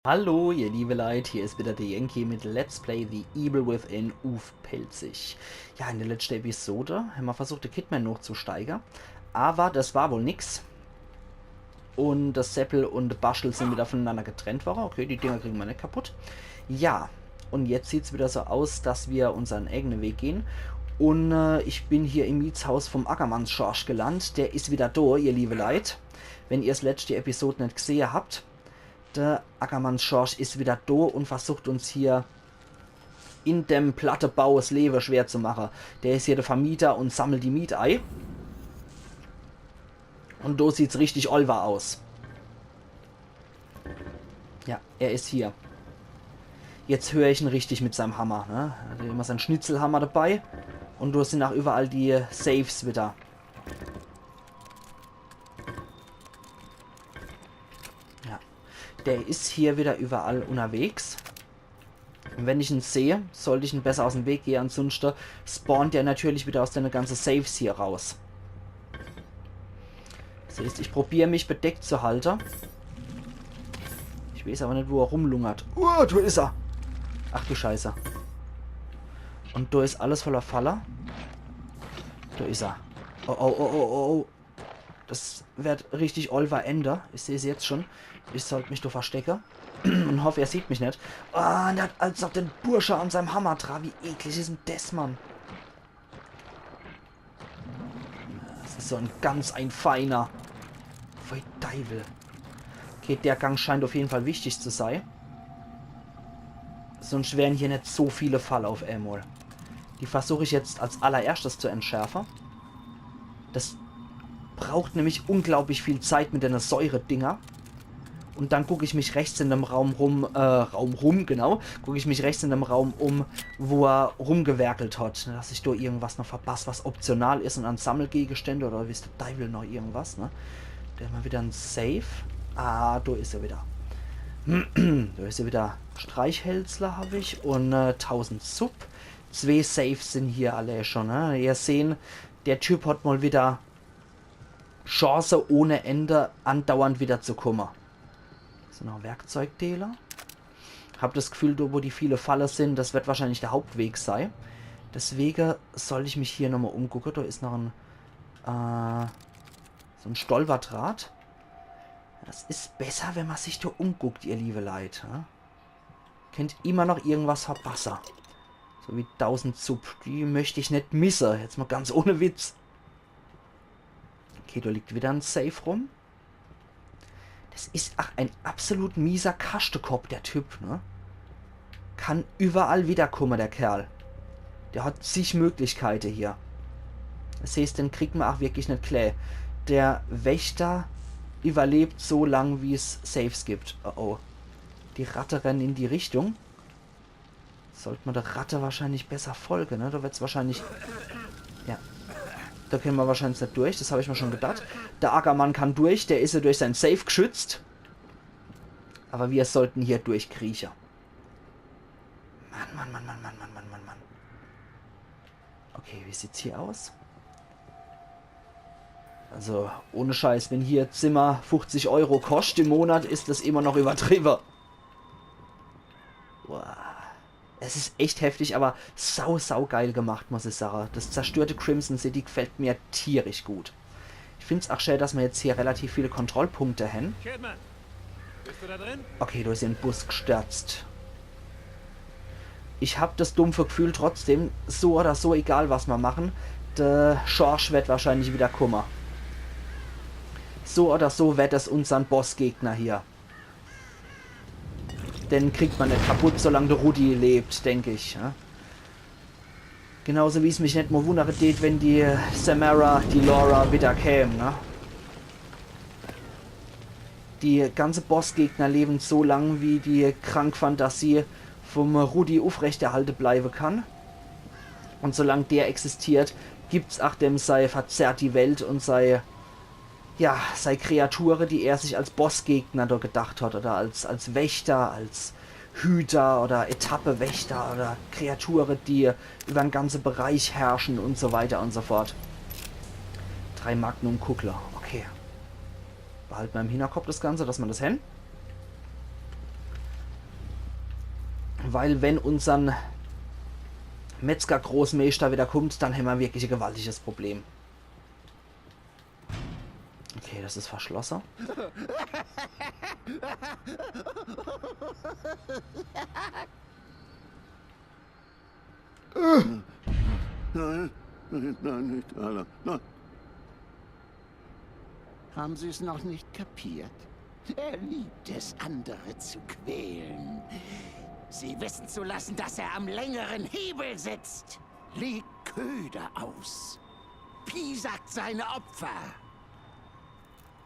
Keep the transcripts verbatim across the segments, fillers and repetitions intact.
Hallo, ihr liebe Leit, hier is wieder de Yankee mit Let's Play The Evil Within uff Pälzisch. Ja, in de letschte Episode hämmer versucht, de Kidman nochzusteige. Awwer des war wohl nix. Un de Seppel un de Baschel sin wieder vunenanner getrennt worre. Okay, die Dinger kriege mer net kaputt. Ja, un jetzt sieht's wieder so aus, dass mer unsern eigene Weg gehn. Un äh, ich bin hier im Mietshaus vum Ackermanns Schorsch gelandt. Der is wieder do, ihr liebe Leit. Wenn ihr s letschte Episode net gsehe habt, de Ackermanns Schorsch is wieder do un versucht uns hier in dem Plattebau s Lewe schwer zu mache. Der is hier de Vermieter un sammelt die Miet ei. Un do sieht's richtig olwer aus. Ja, er is hier. Jetzt hör ich en richtig mit seinem Hammer, ne? Er hat immer sein Schnitzelhammer dabei. Un do sin ach überall die Safes wieder. Ja. Der is hier wieder überall unterwegs. Un wenn ich en seh, sollt ich en besser aus em Weg gehe, ansunschte spawnt der natürlich wieder aus dene ganze Safes hier raus. Des heißt, ich probier mich bedeckt zu halte. Ich weeß awwer net, wo er rumlungert. Oh, do is er! Ach du Scheiße. Un do is alles voller Falle. Do is er. Oh, oh, oh, oh, oh, oh. Des werd richtig olwer Ende. Ich seh's jetzt schon. Ich sollt mich do verstecke. Un hoff, er sieht mich net. Ah, der hat als noch den Bursche an seinem Hammer dra. Wie eklig is en des, Mann? Des is so en ganz en feiner. Pfui Deiwel. Okay, der Gang scheint uff jeden Fall wichtig zu sei. Sunscht wären hier net so viele Falle uff emol. Die versuch ich jetzt als allererschtes zu entschärfe. Des braucht nämlich unglaublich viel Zeit mit dene Säuredinger. Un dann guck ich mich rechts in dem Raum rum, äh, Raum rum, genau, guck ich mich rechts in dem Raum um, wo er rumgewerkelt hat. Net, dass ich do irgendwas noch verpass, was optional is un an Sammelgegenstände oder weeß de Deiwel noch irgendwas, ne? Do hämmer wieder en Safe. Ah, do is er wieder. Do is er wieder. Streichhölzler hab ich un äh, tausend Sub. Zwee Safes sin hier alle schon, ne? Ihr sehn, der Typ hat mol wieder Chance ohne Ende, andauernd wieder zu kumme. So, noch Werkzeugdealer. Hab des Gefühl, do wo die viele Falle sin, des werd wahrscheinlich de Hauptweg sei. Deswege sollt ich mich hier nochmol umgucke. Do is noch en, äh, so en Stolperdraht. Des is besser, wenn mer sich do umguckt, ihr liebe Leit. Ja? Kennt immer noch irgendwas verpasse. So wie tausend Sub. Die möcht ich net misse. Jetzt mol ganz ohne Witz. Okay, do liegt wieder en Safe rum. Des is ach en absolut mieser Kaschtekopp, der Typ, ne? Kann überall wiederkumme, der Kerl. Der hat zig Möglichkeite hier. Des heißt, den kriegt mer ach wirklich net klää. Der Wächter überlebt so lang, wie's Safes gibt. Oh oh. Die Ratte rennen in die Richtung. Sollt mer de Ratte wahrscheinlich besser folge, ne? Do werd's wahrscheinlich... Ja. Do kenne mer wahrscheinlich net durch, des hab ich mer schon gedacht. De Ackermann kann durch, der is jo durch sein Safe geschützt. Awwer mir sollten hier durchkrieche. Mann, Mann, Mann. Okay, wie sieht's hier aus? Also, ohne Scheiß, wenn hier Zimmer fuchzig Euro koscht im Monat, is des immer noch übertriwwe. Boah. Es is echt heftig, awwer sau, sau geil gemacht, muss ich sage. Des zerstörte Crimson City gefällt mir tierisch gut. Ich find's ach schää, dass mer jetzt hier relativ viele Kontrollpunkte hän. Kidman, bist du da drin? Okay, do is en Boss gestürzt. Ich hab des dumpfe Gefühl trotzdem, so oder so, egal was mer mache, de Schorsch werd wahrscheinlich wieder kumme. So oder so werd des unsern Bossgegner hier. Den kriegt mer net kaputt, solang de Rudi lebt, denk ich. Ja? Genauso wie's mich net mol wunnere deet, wenn die Samara, die Lara wieder käm, ne? Die ganze Bossgegner lewen so lang, wie die Krankfantasie vum Rudi uffrechterhalte bleiwe kann. Un solang der existiert, gibt's ach dem sei verzerrti Welt un sei ja, sei Kreature, die er sich als Bossgegner do gedacht hat, oder als, als Wächter, als Hüter oder Etappewächter oder Kreature, die übern ganze Bereich herrschen un so weiter un so fort. Drei Magnum-Kuggler, okay. Behalte mer im Hinterkopp des Ganze, dass mer des hän. Weil wenn unsern Metzger-Großmeister wieder kommt, dann hämmer wirklich e gewaltiges Problem. Okay, das is verschlosse. Nein, nein, nein, nicht alle. Nein. Haben Sie es noch nicht kapiert? Er liebt es, andere zu quälen. Sie wissen zu lassen, dass er am längeren Hebel sitzt. Leg Köder aus. Piesackt seine Opfer.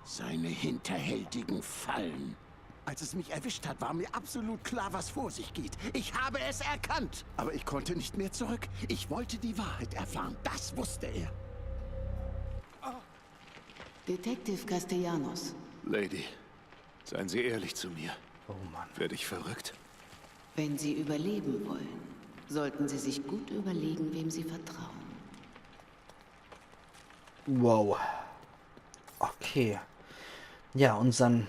Seine hinterhältigen Fallen. Als es mich erwischt hat, war mir absolut klar, was vor sich geht. Ich habe es erkannt, aber ich konnte nicht mehr zurück. Ich wollte die Wahrheit erfahren, das wusste er. Detective Castellanos, Lady, seien Sie ehrlich zu mir. Oh Mann. Werde ich verrückt? wenn Sie überleben wollen, sollten Sie sich gut überlegen, wem Sie vertrauen. Wow. Okay. Ja, unsern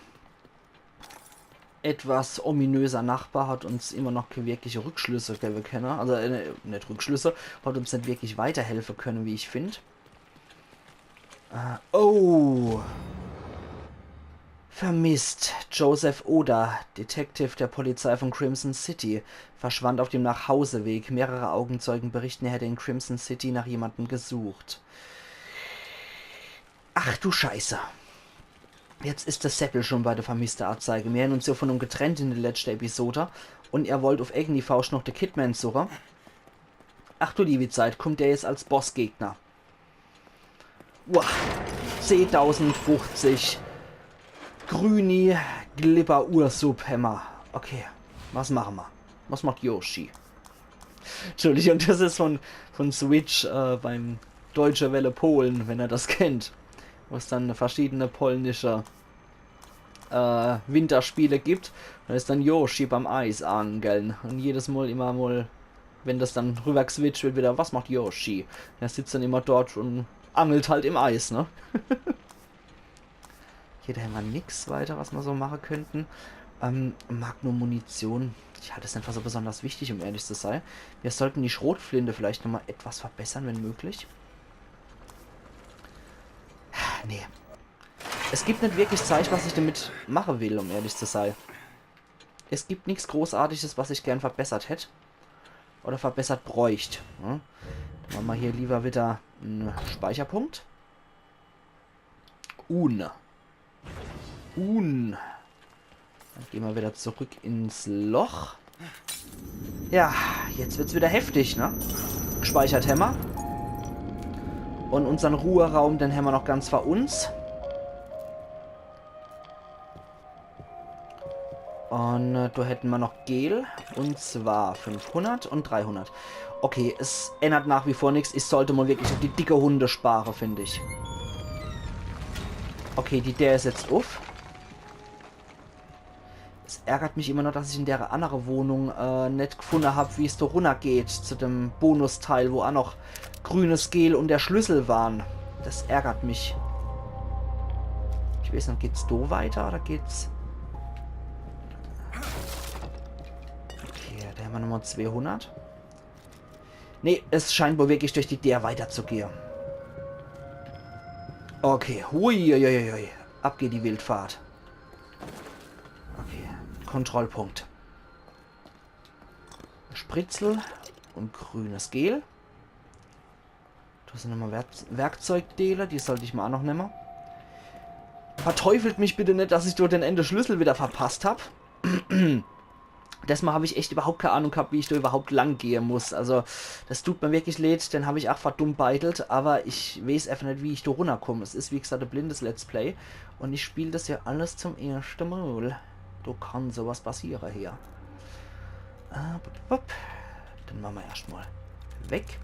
etwas ominöser Nachbar hat uns immer noch kee wirkliche Rückschlüsse gewwe kenne. Also, äh, net Rückschlüsse, hat uns net wirklich weiterhelfe könne, wie ich find. Äh, oh. Vermisst. Joseph Oda, Detective der Polizei von Crimson City, verschwand auf dem Nachhauseweg. Mehrere Augenzeugen berichten, er hätte in Crimson City nach jemandem gesucht. Ach du Scheiße. Jetzt is de Seppel schon bei der Vermisste-Anzeige. Mir hän uns jo von em getrennt in der letschte Episode. Und er wollt uf eigeni Fauscht noch de Kidman suche. Ach du liewi Zeit, kommt der jetzt als Bossgegner. Uah. Zehntausendfünfzig. Grüni Glibber Ursup hämmer. Okay, was mache mer? Was macht Yoshi? Entschuldigung, das is von, von Switch äh, beim Deutsche Welle Polen, wenn er das kennt. Wo es dann verschiedene polnische äh, Winterspiele gibt. Da is dann Yoshi beim Eisangeln. Und jedes Mal immer mal, wenn das dann rüber geswitcht wird, wieder, was macht Yoshi? Er sitzt dann immer dort und angelt halt im Eis, ne? Hier, da hämmer nix weiter, was mer so mache könnten. Ähm, Magnum-Munition. Ich halt es net für so besonders wichtig, um ehrlich zu sein. Wir sollten die Schrotflinte vielleicht nochmal etwas verbessern, wenn möglich. Nee. Es gibt net wirklich Zeich, was ich damit mache will, um ehrlich zu sein. Es gibt nix Großartiges, was ich gern verbessert hätt. Oder verbessert bräucht. Ne? Mache mer hier lieber wieder en Speicherpunkt. Un. Un. Dann gehn mer wieder zurück ins Loch. Ja, jetzt wird's wieder heftig, ne? Gespeichert hämmer. Und unsern Ruheraum, den hämmer noch ganz vor uns. Und äh, da hätten mer noch Gel. Und zwar fünfhundert und dreihundert. Okay, es ändert nach wie vor nix. Ich sollte mal wirklich auf die dicke Hunde spare, find ich. Okay, die Deer is jetzt uff. Es ärgert mich immer noch, dass ich in der andere Wohnung äh, net gefunde hab, wie es da runtergeht zu dem Bonusteil, wo auch noch grünes Gel und der Schlüssel waren. Das ärgert mich. Ich weiß nicht, geht's da weiter oder geht's... Okay, da hämmer nochmal zweihundert. Nee, es scheint wohl wirklich durch die Deer weiterzugehen. Okay, hui, hui, hui, hui. Ab geht die Wildfahrt. Okay, Kontrollpunkt. Spritzel und grünes Gel. Da sind nochmal Werk Werkzeugdeele, die sollt ich mal auch noch nemme. Verteufelt mich bitte net, dass ich dort den ene Schlüssel wieder verpasst hab. Desmal hab ich echt überhaupt keine Ahnung gehabt, wie ich da überhaupt lang gehe muss. Also, das tut mir wirklich leid, den hab ich auch verdummbeitelt, aber ich weiß einfach net, wie ich da runterkomme. Es is, wie gesagt, ein blindes Let's Play und ich spiel das ja alles zum ersten Mal. Da kann sowas passieren hier. Ah, bup, bup. Den mache mer erscht mal weg.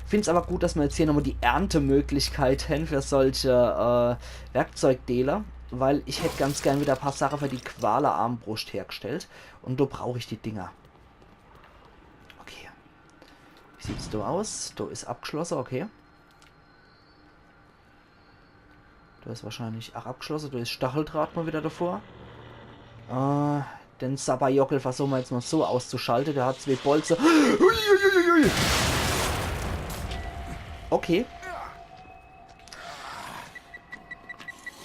Find's aber gut, dass mer jetzt hier nochmal die Erntemöglichkeit hän für solche äh, Werkzeugdeele, weil ich hätt ganz gern wieder ein paar Sache für die Qualer-Armbrust hergestellt. Und da brauch ich die Dinger. Okay. Wie sieht's da aus? Da is abgeschlosse, okay. Da is wahrscheinlich auch abgeschlosse. Da is Stacheldraht mal wieder davor. Äh, Den Sabberjockel versuche mer jetzt mol so auszuschalte. Der hat zwee Bolze. Uiuiuiui. Okay.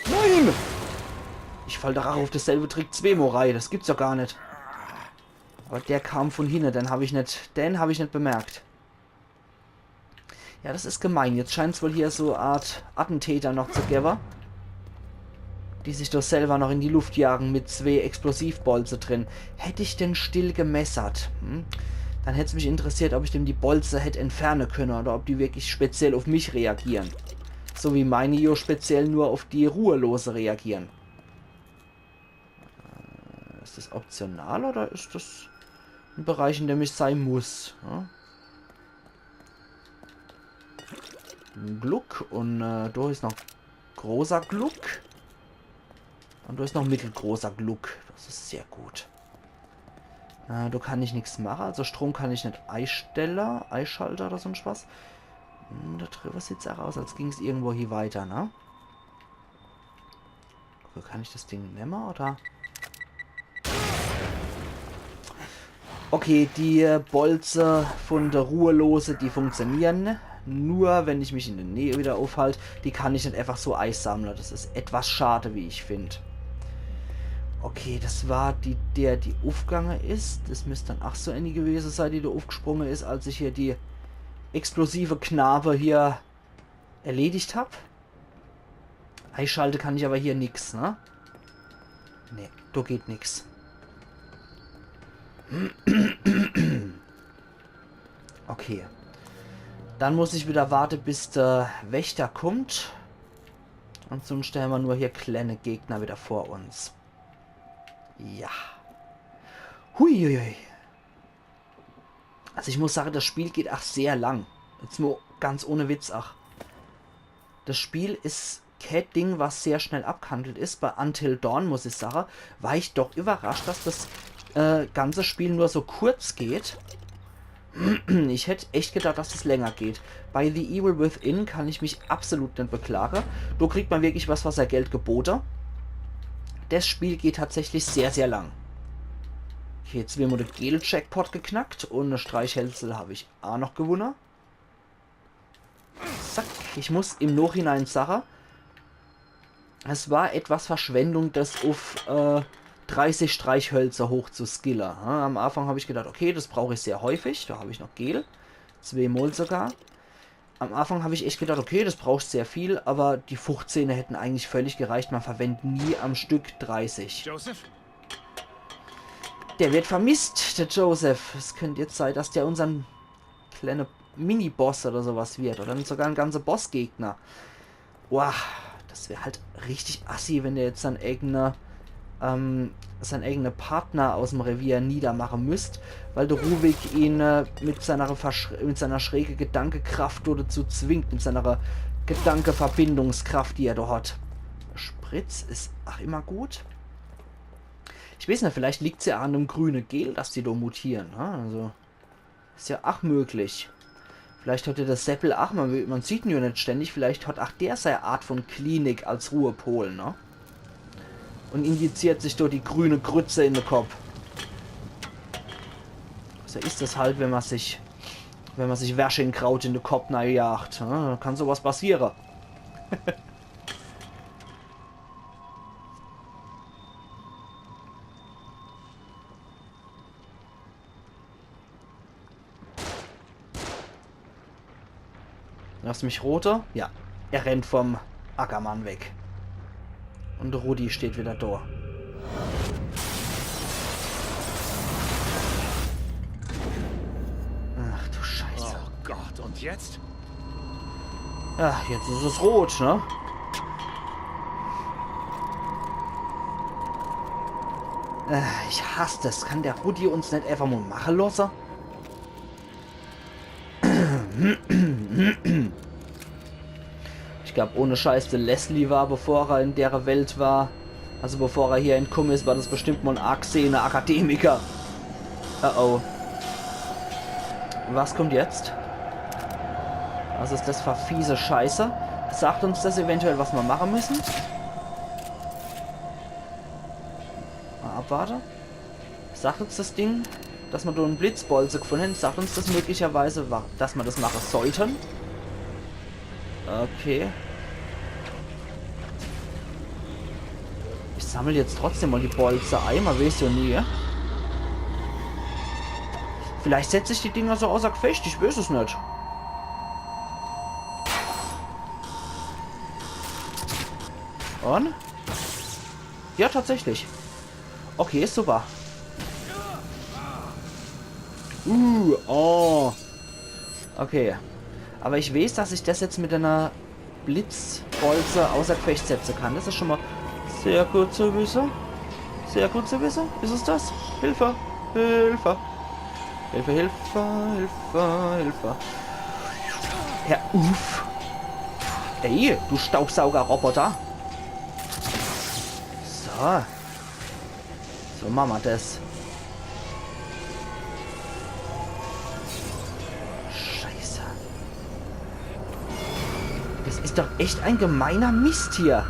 Nein! Ich fall doch ach uff deselwe Trick zweemol rei. Das gibt's jo gar net. Awwer der kam vun hinne. Den hab ich net, den hab ich net bemerkt. Ja, das is gemein. Jetzt scheint's wohl hier so e Art Attentäter noch zu gewwe, die sich doch selwer noch in die Luft jage mit zwee Explosivbolze drin. Hätt ich den still gemessert, hm? Dann hätt's mich interessiert, ob ich dem die Bolze hätt entferne könne oder ob die wirklich speziell uff mich reagiere. So wie meine jo speziell nur uff die Ruhelose reagiere. Äh, is das optional oder is das e Bereich, in dem ich sei muss? Ja? Gluck un, äh, do is noch großer Gluck. Un do is noch mittelgroßer Gluck. Das is sehr gut. Äh, do kann ich nix mache. Also Strom kann ich net eistelle, eischalte oder sonst was. Hm, do driwwe sieht's ach aus, als ging's irgendwo hier weiter, ne? Okay, kann ich das Ding nemme, oder? Okay, die, äh, Bolze vun de Ruhelose, die funktioniere nur, wenn ich mich in de Näh widder uffhalt. Die kann ich net einfach so eisammle. Das is etwas schade, wie ich find. Okay, das war die, der, die uffgange is. Das misst dann ach so äni gewese sei, die do uffgsprunge is, als ich hier die explosive Knabe hier erledigt hab. Eischalte kann ich awwer hier nix, ne? Nee, do geht nix. Okay. Dann muss ich widder warte, bis de Wächter kummt. Ansunschte hämmer nur hier klenne Gegner widder vor uns. Ja. Huiuiui. Also ich muss sage, das Spiel geht ach sehr lang. Jetzt mo ganz ohne Witz ach. Das Spiel is kä Ding, was sehr schnell abghandelt is. Bei Until Dawn, muss ich sage, war ich doch überrascht, dass das, äh, ganze Spiel nur so kurz geht. Ich hätt echt gedacht, dass es länger geht. Bei The Evil Within kann ich mich absolut net beklage. Do kriegt mer wirklich was, was er Geld gebote. Das Spiel geht tatsächlich sehr, sehr lang. Okay, jetzt hämmer de Gel-Jackpot geknackt un e Streichhölzel hab ich ach noch gewunne. Zack, ich muss im Nochhinein sage, es war etwas Verschwendung, das uff, äh, dreißig Streichhölzer hoch zu skille. Ja, am Anfang hab ich gedacht, okay, das brauch ich sehr häufig, do hab ich noch Gel, zweemol sogar. Am Anfang hab ich echt gedacht, okay, das braucht sehr viel, awwer die fuchzehne hätten eigentlich völlig gereicht. Mer verwendt nie am Stück dreißig. Joseph? Der wird vermisst, der Joseph. Es könnt jetzt sei, dass der unsern klenne Mini-Boss oder so was wird. Oder sogar en ganze Bossgegner. Boah, das wär halt richtig assi, wenn der jetzt sein eigene, ähm, sein eigene Partner aus'm Revier niedermache müsst, weil de Ruvik ihn, äh, mit seiner Versch-, mit seiner schräge Gedankekraft do dazu zwingt, mit seiner Gedankeverbindungskraft, die er do hat. Spritz is ach immer gut. Ich weeß net, vielleicht liegt's ja an dem grüne Gel, dass die do mutieren, ne? Also, is ja ach möglich. Vielleicht hat ja de Seppel ach, man, man sieht en ja net ständig, vielleicht hat ach der sei Art von Klinik als Ruhepol, ne? Und injiziert sich do die grüne Grütze in de Kopp. So is das halt, wenn man sich, wenn man sich Werschingkraut in de Kopp neijagt, ne? Dann kann so was passiere. Lass mich rote. Ja. Er rennt vom Ackermann weg. Und Rudi steht wieder do. Ach du Scheiße. Oh Gott, und jetzt? Ja, jetzt is es rot, ne? Äh, ich hass das. Kann der Rudi uns net einfach mal mache losse? Ich glaub, ohne Scheiß, de Leslie war, bevor er in dere Welt war, also bevor er hier entkumme is, war das bestimmt mal en arg sehener Akademiker. Oh oh. Was kommt jetzt? Was is das für fiese Scheiße? Sagt uns das eventuell, was mer mache müssen? Mal abwarte. Sagt uns das Ding, dass ma do en Blitzbolze gefunne hen, sagt uns das möglicherweise, wa- dass ma das mache sollte? Okay. Ich sammel jetzt trotzdem mal die Bolze ei, ma weeß jo nie. Vielleicht setz ich die Dinger so außer Gefecht, ich weeß es net. Und? Ja, tatsächlich. Okay, super. Uh, oh. Okay. Aber ich weeß, dass ich das jetzt mit einer Blitzbolze außer Gefecht setzen kann. Das ist schon mal sehr gut zu wissen. Sehr gut zu wissen. Ist es das? Hilfe! Hilfe! Hilfe, Hilfe, Hilfe, Hilfe. Hör uff! Ey, du Staubsaugerroboter! So. So mache ma das. Scheiße. Das ist doch echt ein gemeiner Mist hier.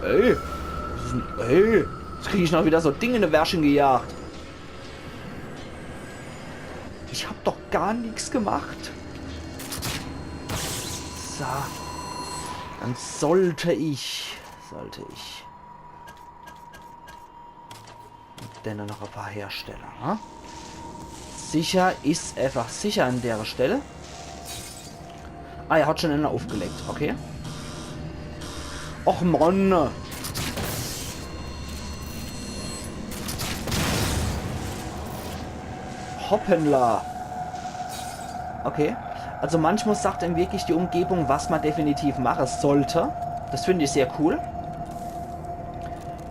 Ey, was ist denn, ey, jetzt krieg ich noch wieder so Dinge in de Werschen gejagt. Ich hab doch gar nichts gemacht. So. Dann sollte ich, sollte ich. Und dann noch ein paar herstellen, ha? Sicher ist einfach sicher an der Stelle. Ah, er hat schon einer aufgelegt, okay. Och Mann. Hoppala. Okay. Also manchmal sagt einem wirklich die Umgebung, was man definitiv machen sollte. Das finde ich sehr cool.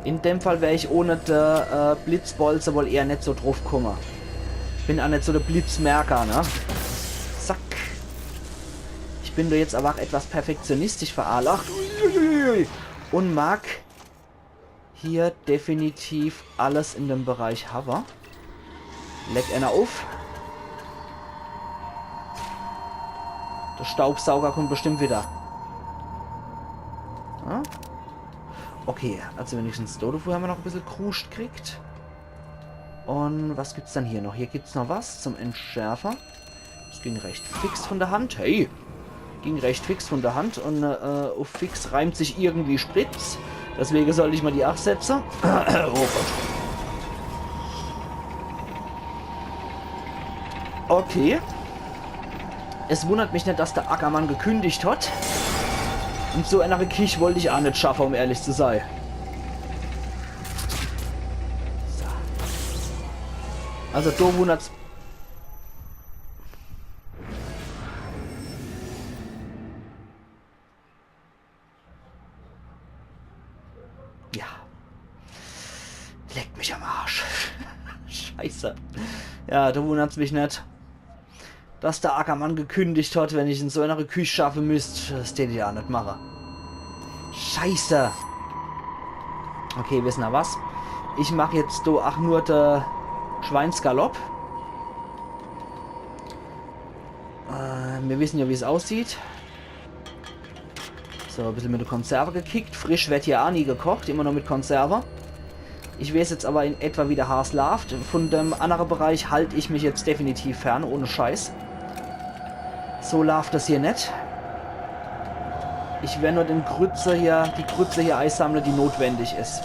In dem Fall wär ich ohne de äh, Blitzbolze wohl eher net so drauf komme. Bin auch net so de Blitzmerker, ne? Zack. Ich bin da jetzt aber auch etwas perfektionistisch veranlagt. Uiuiui. Und mag hier definitiv alles in dem Bereich haben. Leck einer auf. Der Staubsauger kommt bestimmt wieder. Ja? Okay, also wenigstens do dafür haben wir noch ein bisschen Kruscht kriegt. Und was gibt's dann hier noch? Hier gibt's noch was zum Entschärfen. Es ging recht fix von der Hand. Hey! Ging recht fix von der Hand und äh, auf fix reimt sich irgendwie Spritz. Deswegen sollte ich mal die acht setzen. Oh Gott. Okay. Es wundert mich net, dass der Ackermann gekündigt hat. Und so einer Kich wollte ich auch net schaffen, um ehrlich zu sein. So. Also, da wundert's. Ja. Leck mich am Arsch. Scheiße. Ja, da wundert's mich net, dass der Ackermann gekündigt hat, wenn ich in so einer Küch schaffe müsst. Das tät ich ja net mache. Scheiße. Okay, wissen wir was? Ich mach jetzt do ach nur de Schweinsgalopp. Äh, wir wissen ja, wie es aussieht. So, ein bisschen mit der Konserve gekickt. Frisch wird hier auch nie gekocht, immer nur mit Konserve. Ich weiß jetzt aber in etwa, wie der Has laaft. Von dem anderen Bereich halt ich mich jetzt definitiv fern, ohne Scheiß. So laaft das hier net. Ich werde nur den Grütze hier, die Grütze hier einsammeln, die notwendig ist.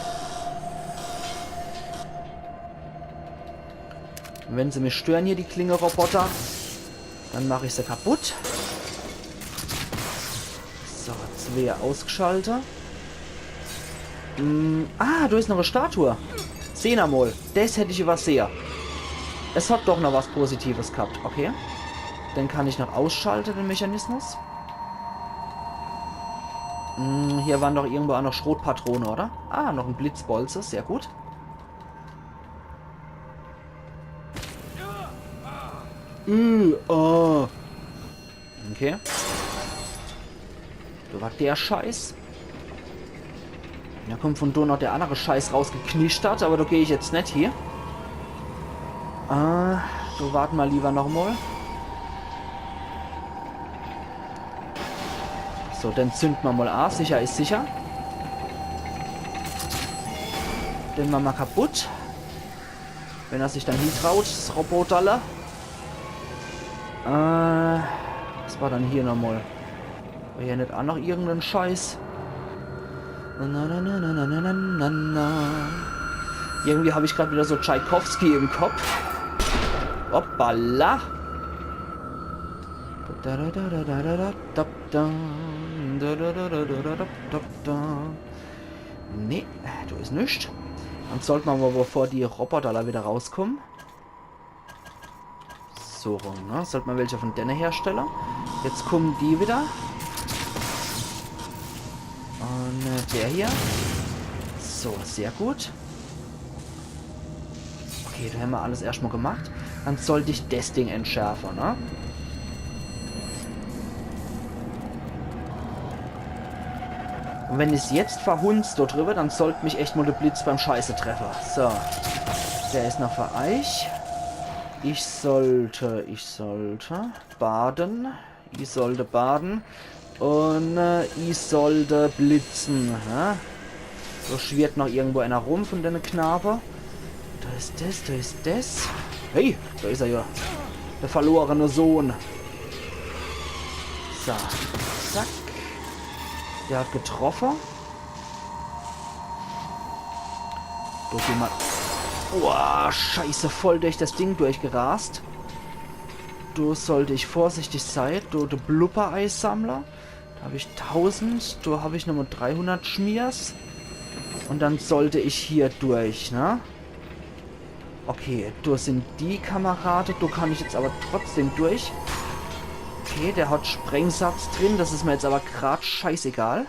Und wenn sie mich stören hier, die Klinge-Roboter, dann mach ich se kaputt. So, zwei ausgeschalte. Hm, ah, da ist noch eine Statue. Sehn er mal. Das hätt ich übersehe. Es hat doch noch was Positives gehabt. Okay. Den kann ich noch ausschalte, den Mechanismus. Hm, hier waren doch irgendwo auch noch Schrotpatrone, oder? Ah, noch ein Blitzbolze. Sehr gut. Äh, oh. Okay. Da war der Scheiß. Da kommt von do noch der andere Scheiß rausgeknischtert, aber da geh ich jetzt net hier. Ah, da warten wir lieber noch mal. So, dann zünden wir mal an. Sicher ist sicher. Den mache ma kaputt. Wenn er sich dann hie traut, das Roboterle. Äh, was war dann hier nochmal? War hier net aa noch irgend en Scheiß? Na, na, na. Irgendwie hab ich grad wieder so Tschaikowski im Kopf. Hoppala. Nee, do is nix. Dann sollt ma awwer, bevor die Roboter do wieder rauskommen, so rum, ne? Sollt ma welche von denne herstelle. Jetzt kommen die wieder. Und äh, der hier. So, sehr gut. Okay, do hämmer alles erscht mal gemacht. Dann sollt ich des Ding entschärfe, ne? Und wenn ich's jetzt verhunz do driwwer, dann sollt mich echt mal de Blitz beim Scheiße treffe. So. Der is noch für eich. Ich sollt, ich sollt baden. Ich sollt baden. Und äh, ich sollt blitzen. Ne? Do schwirrt noch irgendwo einer rum von denne Knabe. Do is des, do is des. Hey, do is er ja. Der verlorene Sohn. So, zack. Der hat getroffe. Do geh ma. Boah, scheiße, voll durch das Ding durchgerast. Do sollt ich vorsichtig sei. Do, de Blubber eisammle. Do hab ich tausend, do hab ich nochmal dreihundert Schmiers. Und dann sollt ich hier durch, ne? Okay, do sind die Kamerade, do kann ich jetzt aber trotzdem durch. Okay, der hat Sprengsatz drin, das is mir jetzt aber grad scheißegal.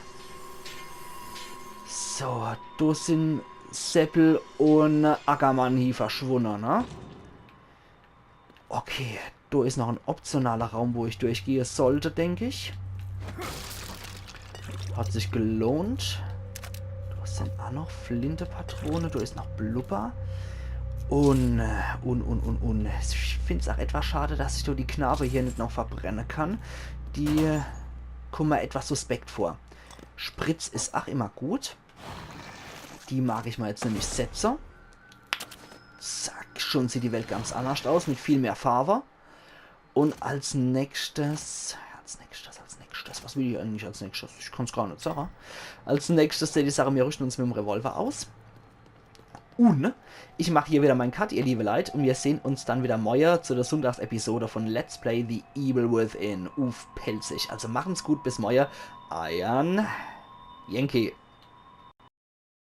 So, do sind Seppel und Ackermann hier verschwunne, ne? Okay, do is noch en optionaler Raum, wo ich durchgehe sollt, denk ich. Hat sich gelohnt. Do sin aa noch Flintepatrone, do is noch Blubber. Un, äh, un, un, un, un. Ich find's aa etwas schade, dass ich do die Knabe hier net noch verbrenne kann. Die, äh, kumme mer etwas suspekt vor. Spritz is aa immer gut. Die mag ich ma jetzt nämlich setze. Zack, schon sieht die Welt ganz annerscht aus, mit viel mehr Farbe. Und als nächstes, als nächstes, als nächstes, was will ich eigentlich als nächstes? Ich kann's gar net sage. Als nächstes, die Sache, mir rüschte uns mit dem Revolver aus. Und ich mach hier wieder mein Cut, ihr liebe Leit, und mir sehn uns dann wieder morje zu der Sonntagsepisode von Let's Play The Evil Within uff Pälzisch. Also machen's gut, bis morje. Eiern Yankee.